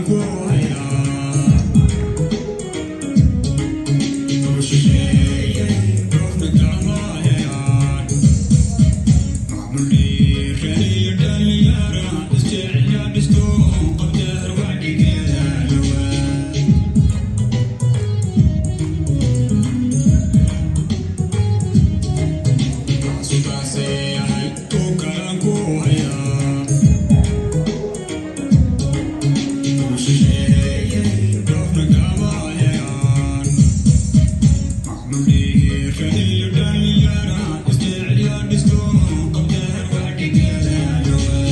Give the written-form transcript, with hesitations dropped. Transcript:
ku hayaa. Shisheeye dhoofna kama helaan. Macmul dhiiraniyo dhalinyara isjecel dhisto qabdahar wacdigeeda dhawaa. Sudaasay tuukalan ku hayaa. Shisheeye dhoofna kama helaan. Macmul dhiiraniyo dhalinyara isjecel dhisto qabdahar wacdigeeda dhawaa.